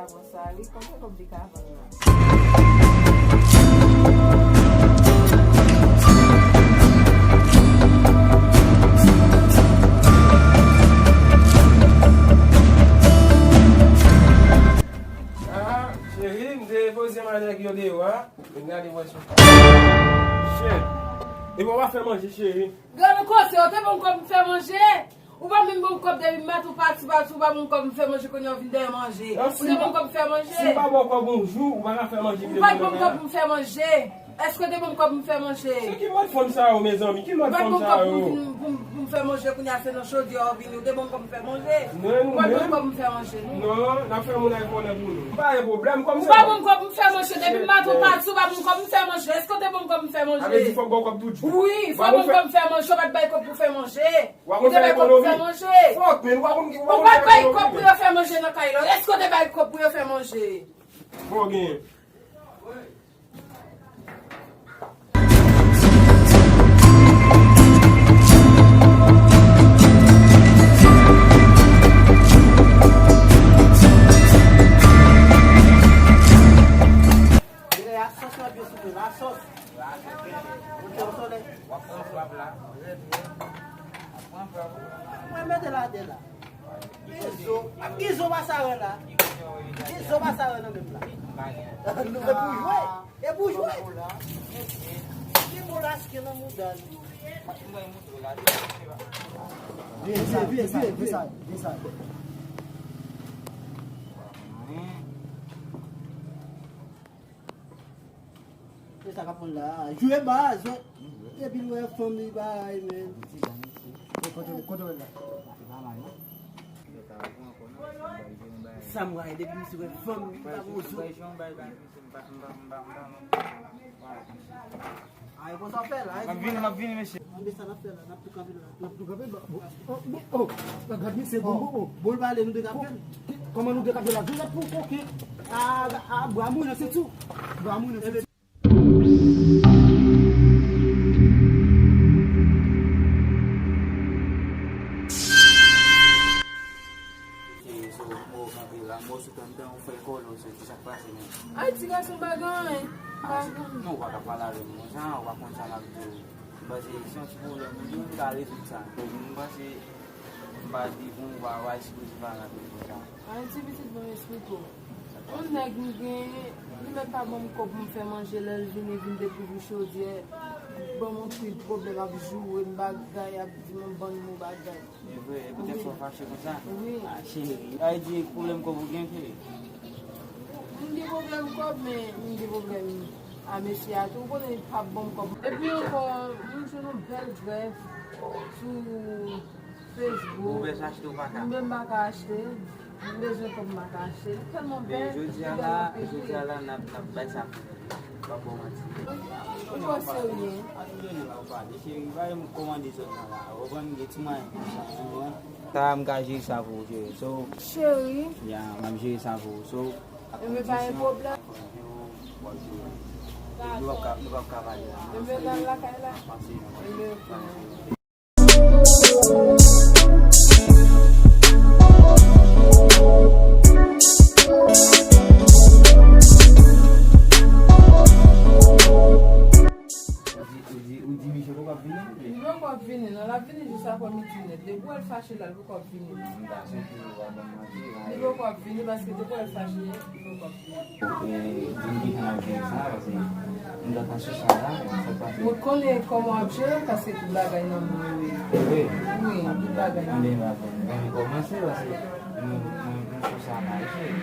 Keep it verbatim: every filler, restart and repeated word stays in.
Konsa wi, konbyen kòb li ka vann la? Ah, cheri, m te poze m a nèg yo deyò a. Vin gade mwen sou. Shit. Epi w pa fè manje, cheri. Gade koze, ou te ban m kòb m fè manje. Ou pa menm ban m kòb depi maten ou pati, pati, ou pa ban m kòb m fè manje, kounye a ou vin dèyè manje. Ou te ban m kòb m fè manje. Si m pa ba w kòb yon jou, ou pa ka fè manje. Ou pa t ban m kòb m fè manje. Èske w te ban m kòb m fè manje? Se ki mòd fanm sa yo, mezanmi? Ki mòd fanm sa yo? Ou pa t ban m kòb pou m, pou m, pou m fè manje, kounye a se nan chodyè ou vini, ou te ban m kòb m fè manje? Ou pa t ban m kòb m fè manje, non. Non, n ap fè moun al konnen pou nou. Pa gen pwoblèm, kòm se. Ou pa ban m kòb m fè manje, depi maten ou pati, ou pa ban m kòb m fè manje. Èske w te ban m kòb m fè manje? Sa vle di fòk ba w kòb tout jou. Wi, fòk ban m kòb m fè manje, ou pa t bay kòb pou fè manje. Ou te bay kòb pou fè manje. Fuck, man, ou pa konn, ou pa konn fè ekonomi. Ou pa t bay kòb pou yo fè manje nan kay la. Èske w te bay kòb pou yo fè manje? Bon, gen. Gen la sòs la, byen souple, la sòs. Ou te o solèy. W ap pran frap la. Mwen mete l atè la. Gen zo, ap gen zo pa sa wè la. Gen zo pa sa wè nan menm la. Nou e pou jwe. E pou jwe. Gen bolas gen nan mouda nou. Vye, vye, vye, vye, vye. Se sa k ap pran la. Jwe baz, wè. Epi l wè fanm li bay, men. Kote, kote w la? Sa m wè, depi misye wè fanm li pa gon zo. Ay, konsa fè la. M ap vini, m ap vini, mesye. Anben sa n ap fè la, n ap tou kanpe la. N ap tou kanpe, ba, bon, oh, bon, oh, gad misye, bon, bon, oh. Bon, l pale, nou de kanpe. Kòman nou de kanpe la? Jozèf pou koke. A, a, bra moulen, se tou. Bra moulen, se tou. Se, se, mwen kanpe la, mwen sot anndan, ou fè kòlè, ou soti, sa k pase menm? Ay, ti gason, pa gen anyen. Pa gen anyen. Non, ou pa ka pale avè m konsa, ou pa konn sa m ap di w. M panse se yon ti pwoblèm nou gen, nou ka rezoud sa. M panse m pa di bon, ou pa, ou pa sipoze pale avè m konsa. Ay, ti pitit, ban m esplike w. Yon nèg m genyen, li mèt pa ban m kòb pou m fè manje, lè l vini, vin dekouvri chodyè, ban m anpil pwoblèm, ap joure m bagay, ap di m yon bann mo bagay. E vre, e poutèt sa w fache konsa? Wi. A, cheri. Sa vle di pwoblèm kòb ou gen, cheri? M gen pwoblèm kòb, men m gen pwoblèm a mesye a tou. Ou konnen li p ap ban m kòb. Epi ankò, m jwenn yon bèl grèf sou Facebook. Ou bezwen achte, ou pa ka. M menm m pa ka achte. M bezwen kòb, m pa ka achte. Li tèlman bèl. Men jodi a la, jodi a la, n ap, n ap bay sa pou ou. Pa pou manti. Ou twò serye. Atoude nou la, ou pale. Cheri, pa yon kòmande zòn nan la. Ou konprann, gen ti mwayen pou sa, ou konprann? Sa, m ka jere sa pou ou, cheri. So, cheri. Ya, m ap jere sa pou ou. So, enben, pa gen pwoblèm. Nou p ap ka, nou p ap ka pale la. Enben, n al lakay la. Enben, ok. Ou di, ou di, ou di misye poko ap vini? Li poko ap vini, non, l ap vini jis aprè midi nèt. Depi w wè l fache la, l poko ap vini. Non, m ta swete ou pa ban m manti, la. Li poko ap vini paske depi w wè l fache, li poko ap vini. E, di m kijan w ap jere sa, paske m t ap sou sa la, sa k pase? Ou konnen kòman w ap jere l, paske tout bagay nan men w ye. Wi. Wi, tout bagay nan men w. Anben, anben, kòmanse, paske nou, nou, nou sou sa, pa jere.